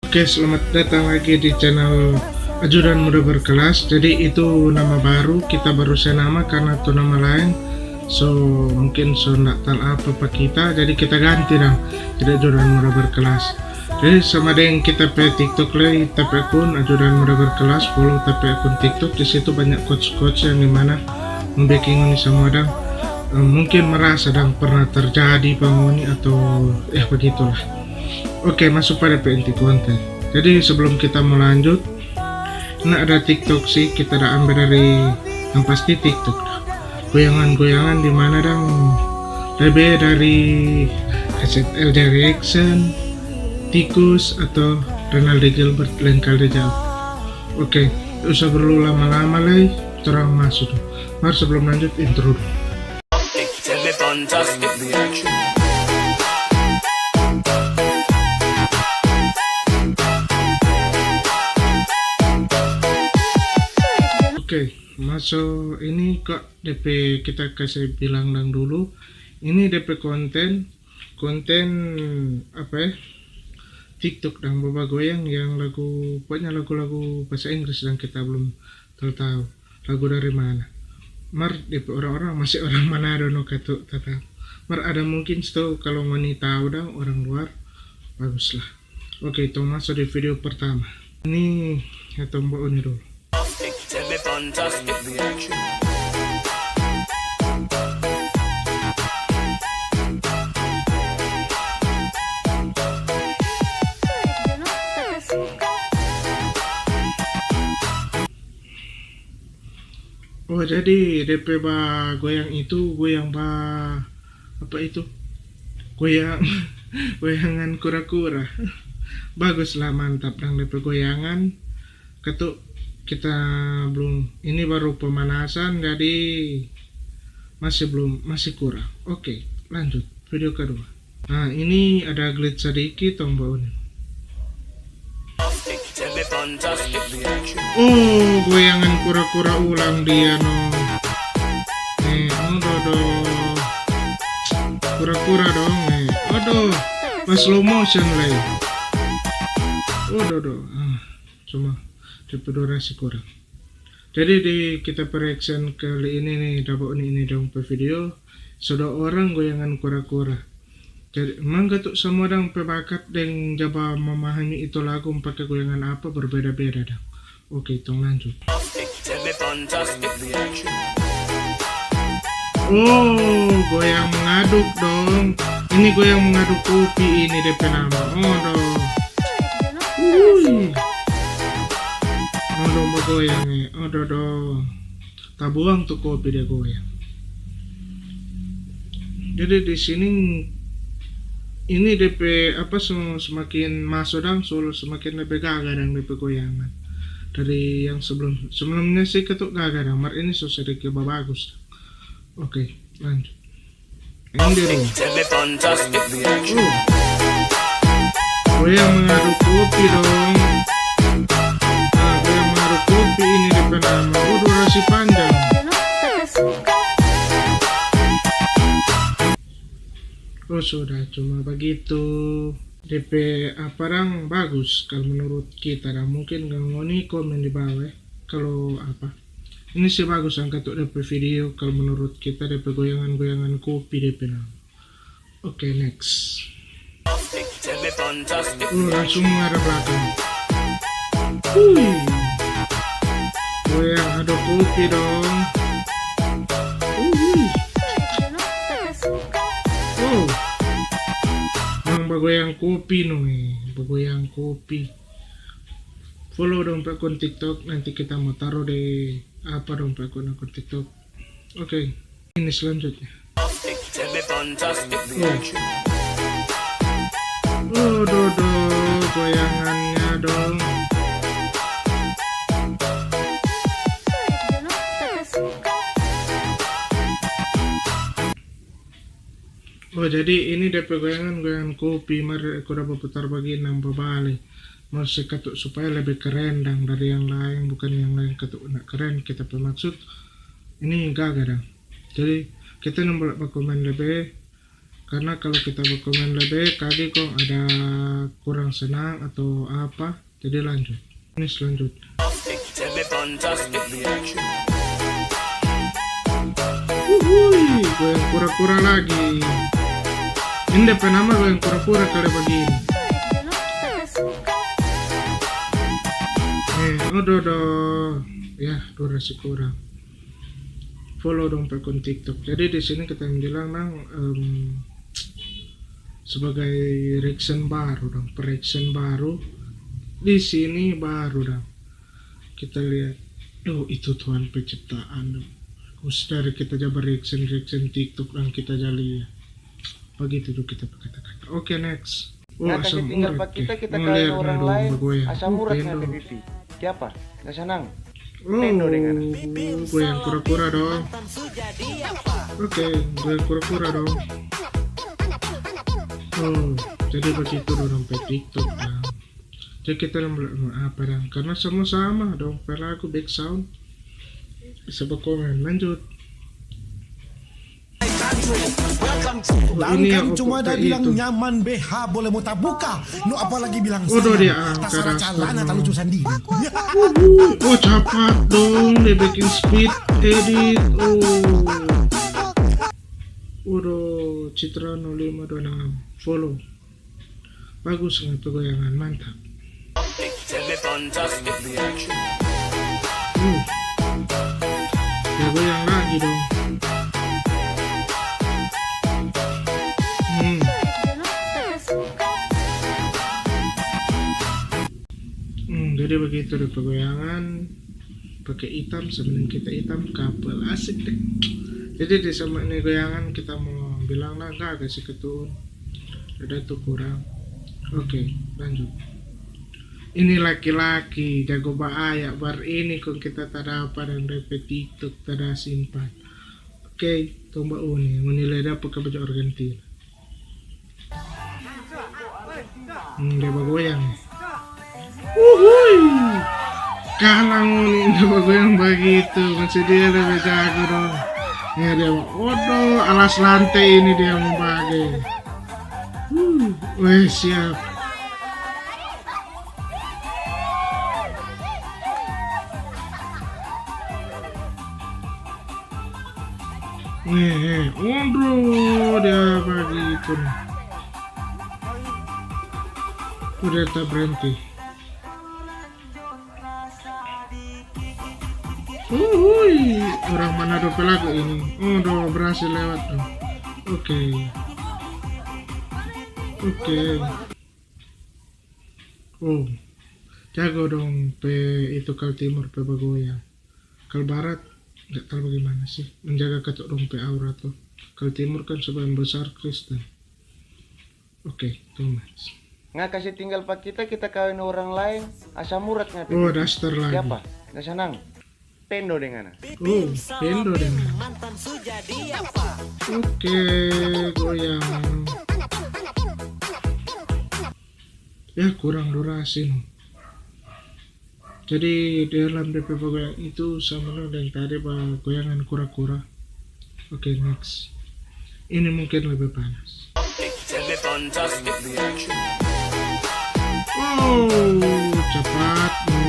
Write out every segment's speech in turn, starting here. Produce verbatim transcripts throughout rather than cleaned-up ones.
Oke, selamat datang lagi di channel Ajudan Muda Berkelas. Jadi itu nama baru, kita baru se nama karna tu nama laeng so mungkin so ndak tal apa pa kita, jadi kita ganti dang jadi Ajudan Muda Berkelas. Jadi sama deng kita pe TikTok lei, ta pe akun Ajudan Muda Berkelas, follow ta pe akun TikTok, di situ banyak quotes-quotes yang dimana mo beking ngoni samua dang, eh, mungkin merasa dang pernah terjadi pa ngoni atau ya begitulah. Oke, maso pa de pe inti konten. Jadi sebelum kita mo lanjut, ini ada TikTok sih, kita da ambe dari yang pasti TikTok. Goyangan-goyangan di mana dang lebe dari K Z L Direction, Tikus, atau Renaldi Gilbert, Lengkal de Jauh. Oke, tak usah berlalu lama-lama lei, torang maso tu. Mar sebelum lanjut, intro dulu. Oke, maso ini kak de pe, kita kase bilang dang dulu. Ini de pe konten, konten apa ya? TikTok dang bagoyang yang lagu, pokoknya lagu-lagu bahasa Inggris dang kita belum tau-tau. Lagu dari mana. Mar de pe orang-orang masih orang Manado no katu tatau. Mar ada mungkin stou kalau ngoni tau dang orang luar, baguslah. Oke, tong maso di video pertama. Ini ya tong bawa ini dulu. Oh, jadi de pe bagoyang itu, goyang ba, apa itu? Goyang, goyangan kura-kura. Baguslah, mantap dang de pe goyangan. Katu kita belum, ini baru pemanasan, jadi masih belum, masih kurang. Oke, lanjut video kedua. Nah, ini ada glitch sadiki, tong bauni. Oh, goyangan kura-kura ulang dia no. Eh, ododo. Kura-kura dong, eh. Odo, pas slow motion lei. Ododo. Ah, cuma de pe durasi kurang. Jadi di kita pe reaction kali ini ni, da bauni ini dong pe video, so dua orang goyangan kura-kura. Jadi, mangga tu samua dang pe bakat deng ja ba memahami itu lagu pake goyangan apa berbeda-beda dang. Oke, tong lanjut. Oh, goyang mengaduk dong. Ini goyang mengaduk kopi ini de pe nama. Oh, dong. Ui. Oh, dong bagoyang, eh. Oh, dong. Tabuang tu kopi dia goyang. Jadi di sini ini de pe apa, sem-, semakin maso dang, so semakin lebe gaga dang de pe goyangan dari yang sebelum, sebelumnya sih ketuk gaga dang, mar ini so sedikit babagus. Oke, lanjut. Ini dia dulu. Oh. Goyang mengaduk kopi dong. Nah, goyang mengaduk kopi ini de pe nama. Oh, durasi panjang. Oh, sudah, cuma bagitu. De pe apa dang bagus kalo menurut kita dang. Mungkin ngoni komen di bawah ya. Kalo apa? Ini sih bagus angka tu de pe video kalo menurut kita, de pe goyangan-goyangan kopi de pe nama. Oke, next. Oh, langsung mengarah belakang. Hui. Goyang ada kopi dong. Hui. Oh. Yang bagoyang kopi no, eh. Bagoyang kopi. Follow dong pe akun TikTok, nanti kita mo taro de apa dong pe akun, akun TikTok. Oke, ini selanjutnya. Oh. Oh, do, do, goyangannya dong. Oh, jadi ini de pe goyangan, goyangan kopi, mar aku da baputar bagini nang babale. Mar se katu supaya lebe keren dang dari yang laeng, bukan yang laeng katu ndak keren kita pe maksud. Ini gaga dang. Jadi, kita nang boleh bakomen lebe, Karena kalau kita bakomen lebe, kage kong ada kurang senang atau apa, jadi lanjut. Ini selanjutnya. Uhuy, goyang kura-kura lagi. Ini depe nama goyang kura-kura kali bagini. Eh, odo do. Ya, durasi kurang. Follow dong pe akun TikTok. Jadi di sini kita bilang nang, em, sebagai reaction baru dong, reaction baru di sini baru dong. Kita lihat, oh, itu Tuhan penciptaan dong. Khusus dari kita ja reaction reaction TikTok dan kita ja lia. Begitu juga kita pe kata-kata. Oke, next. Oh, nah, asam kasih tinggal urat, pa kita, eh. Kita kawin orang lain, asam urat na pe pipi. Kiapa? Nda sanang? Pendo deng ngana. Goyang kura-kura dong. Oke, goyang kura-kura dong. Oh, jadi begitu dorang pe TikTok dong. Jadi kita apa dong? Karena sama-sama dong pe lagu back sound. Bisa bakomen, lanjut. Ini kan cuma ada bilang nyaman B H boleh mo tabuka. No, apalagi bilang tasarah calana talucu sandiri. Oh, capat dong, dia bikin speed edit. Oh. Udah, Citra nol lima dua enam, follow. Bagus, satu goyangan, mantap. Hmm. Ya, goyang lagi dong. Hmm. Hmm, jadi begitu deh pegoyangan. Pake itam, sebenarnya kita itam, couple, asik deh. Jadi di sama ini goyangan kita mo bilang lah, nggak kasih ketun. Ada tu kurang. Oke, lanjut. Ini laki-laki jago baaya, bar ini kong kita tadapa dan depe TikTok tada simpan. Oke, tomba uni, uni leda pake baju Argentina. Hmm, dia bagoyang. Uhuy. Kalah ngoni, dia bagoyang bagitu. Masih dia lebe jago dong. Ya, dia, waduh, alas lante ini dia mo bage. Hmm, weh, siap. Eh, eh, ondro dia bagitu nih. Udah tak berhenti. Uhuy, orang Manado pelaku ini. Ondro berhasil lewat tuh. Oke. Oke. Oh, jago dong pe itu kal timur pe bagoyang. Kal barat, nggak tahu bagaimana sih, menjaga katu dong pe aura tuh. Kal timur kan sebagian besar Kristen. Oke, too much. Nga kasi tinggal pa kita, kita kawin orang lain, asam urat nga pe pipi. Oh, daster lagi. Kiapa? Nda sanang? Pendo deng ngana. Oh, pendo deng ngana. Oke, goyang. Ya, kurang durasi no. Jadi, dalam depe bagoyang itu sama no deng tadi bagoyangan kura-kura. Oke, next. Ini mungkin lebih panas. Oh, cepat no.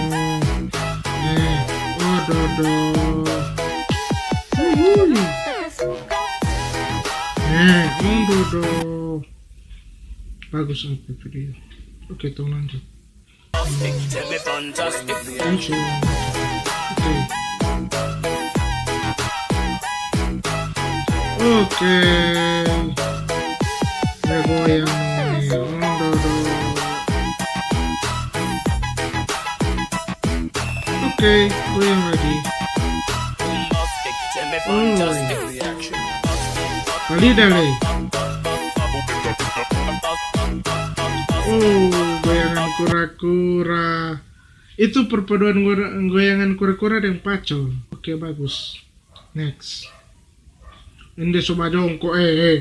Eh, oh, dodo. Uhuy. Eh, oh, dodo. Bagus apa video. Oke, tong lanjut. Oke. Oke. Ya, goyang nih. Ondoro. Oke, goyang lagi. Oh. Bali dale. Oh, goyangan kura-kura. Itu perpaduan gora-, goyangan kura-kura deng pacol. Oke, bagus. Next. Ini so bajongko, eh, eh.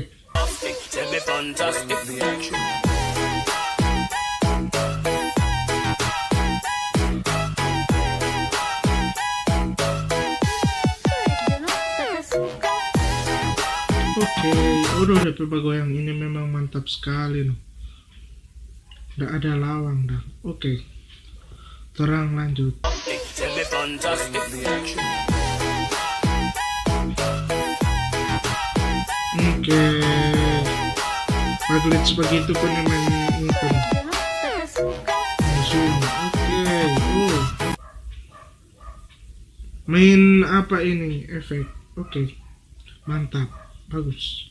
Oke, Depe bagoyang ini memang mantap sekali no. Ndak ada lawang dang. Oke. Torang lanjut. Oke. Baglitch bagitu pun yang main itu. Zoom. Oke. Uh. Main apa ini? Efek. Oke. Mantap. Bagus.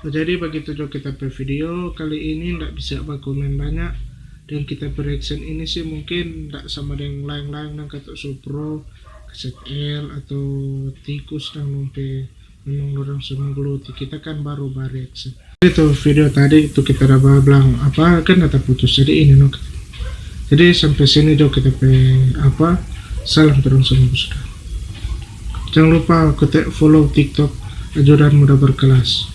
Jadi bagitu jo kita pe video kali ini, ndak bisa bakomen banyak. Dan kita pe reaction ini sih mungkin ndak sama deng laeng-laeng nang kata Supro, K Z L atau Tikus nang nompe memang dorang so menggeluti. Kita kan baru ba reaction. Itu video tadi itu kita ada bilang apa kan kata putus. Jadi ini no. Jadi sampai sini jo kita pe apa, salam terus sama Buska. Jangan lupa kote follow TikTok Ajudan Muda Berkelas.